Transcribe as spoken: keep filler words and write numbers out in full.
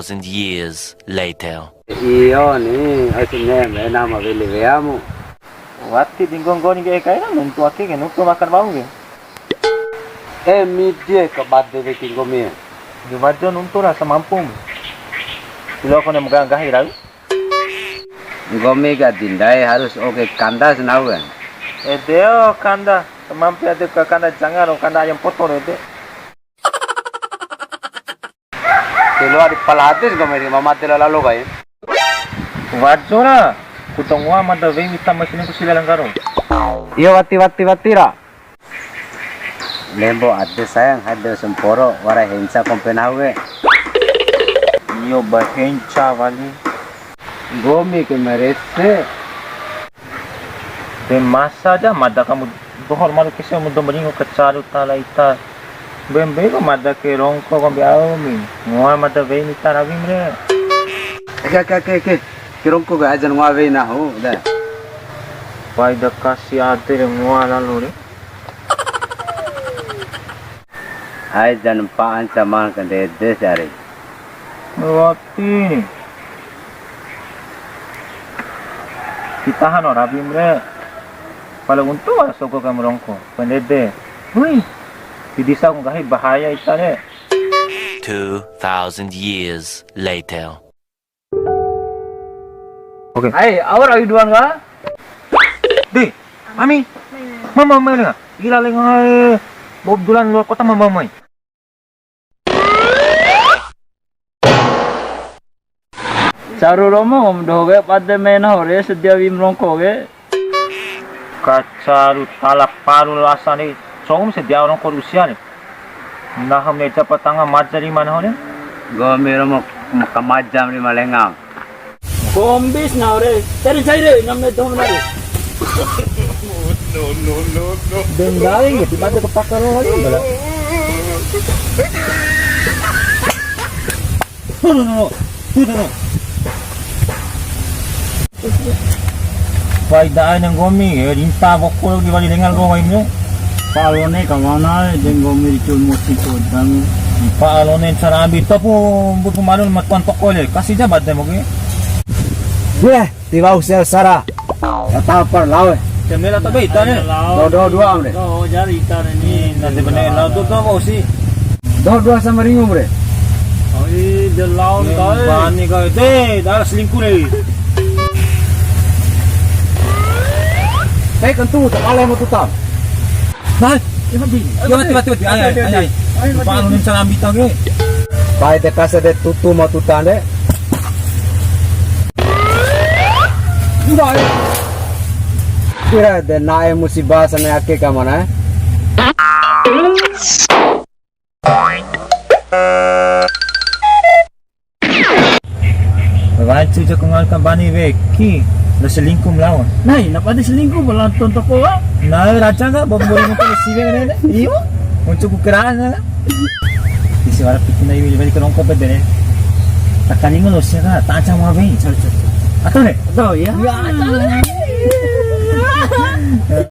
Thousand years later. Iyo ni, oi sine mena ma weli weamu. Wati di nggonggo ni ke kaina nuntu ake ke nuntu makan bau ke. Eh, midi e, ka bade weki nggomi e. Di wajo nuntu rasa mampu. Silo kone mega nggahi rau. Nggomi ka di ndai harus oke kanda senau kan. Ede o kanda, semampi ade ka kanda janga ro kanda ayam potong ede. Ti loa di pala ade si nggomi di ma made lalo kai. Wajo ra, ku tongoa mada wei mita mai sini ku sila langgaro. Iyo wati wati wati ra. Lembo ade sayang, hade semporo, wara henca kompe nahu ke. Iyo ba henca wali. Nggomi ke merese. De masa ja mada kamu dohor malu kese mu dou maringo kacaru tala ita. Mbei-mbei ko mada ke rongko kombi au mi. Ngoa mada wei ni tarawim re. Ake, ake, ake, ake. Ke rongko ke ajan ngoa wei nahu, da. Pai da kasi ade re ngoa lalo re. Ai jan mpa'an caman kandede si ari. Wati. Kita hano rabim re. Pala untung wara sogo kaim rongko. Kandede. Hui. Di disa ku nggahi bahaya ita re. Two thousand years later. Oke. Hai, awar ayu duan ka? Di, Ami. Mama, mama, lenga. Gila, lenga. Bob dulan luar kota, mama, mai. Caru romo, om doho ke, pade mena hore, sedia wim rongko ke. Kacaru tala paru lasa ni, cou ma sedia orang korusia ni. Nahu meja patanga maja lima nahu ni. Nggomi romo kamaja lima lenga. Kombis nahu re, cari cari re, namanya dong nahu re. Dendai gitu, mata kepakar lagi bala. No, no, no, no. No, no, no. Faida ai na nggomi, eh, rinta bokol di wali lenga lo mai mu. Pa'alone kamana, eh, de nggomi ricul musi kodang. Pa'alone cara ambi topu, mbutu manun matuan toko le, kasi ja bade mo ke. Weh. Tiwa'u sel sara. Ya tapar lao. Temela to be ita ne. Lao, lao dua, Amre. Oh, jari ita ne ni. Nanti bene lao tu to mau si. Dua, dua sama ringu, Amre. Oh, i de lao ni kau. Bani kau. De, dah selingkuh ni. Eh, kentu, tak kalah mau tutam. Nah, iya, mati. Iya, mati, mati, mati. Ayo, ayo, ayo. Ayo, mati. Lupa anu, nih, salam bintang, eh. Pai te kasa de tutu mau tutan de. Udah, ayo. Kira de nae musibah sana ake kamana, eh? Wancu ja ku ngalka bani weki, la selingkuh ma lawan. Nai, napa ada selingkuh, bala tonton ko wa? Nah, raja ka, bawa boleh nonton siwe ne. Iyo. Wancu ku kerana. Isi wara piti na iwi, bani kerongko pede ne. Takani ngalo sia ka, taca ma be. Atau ne? Atau ya? Ya, atau ne?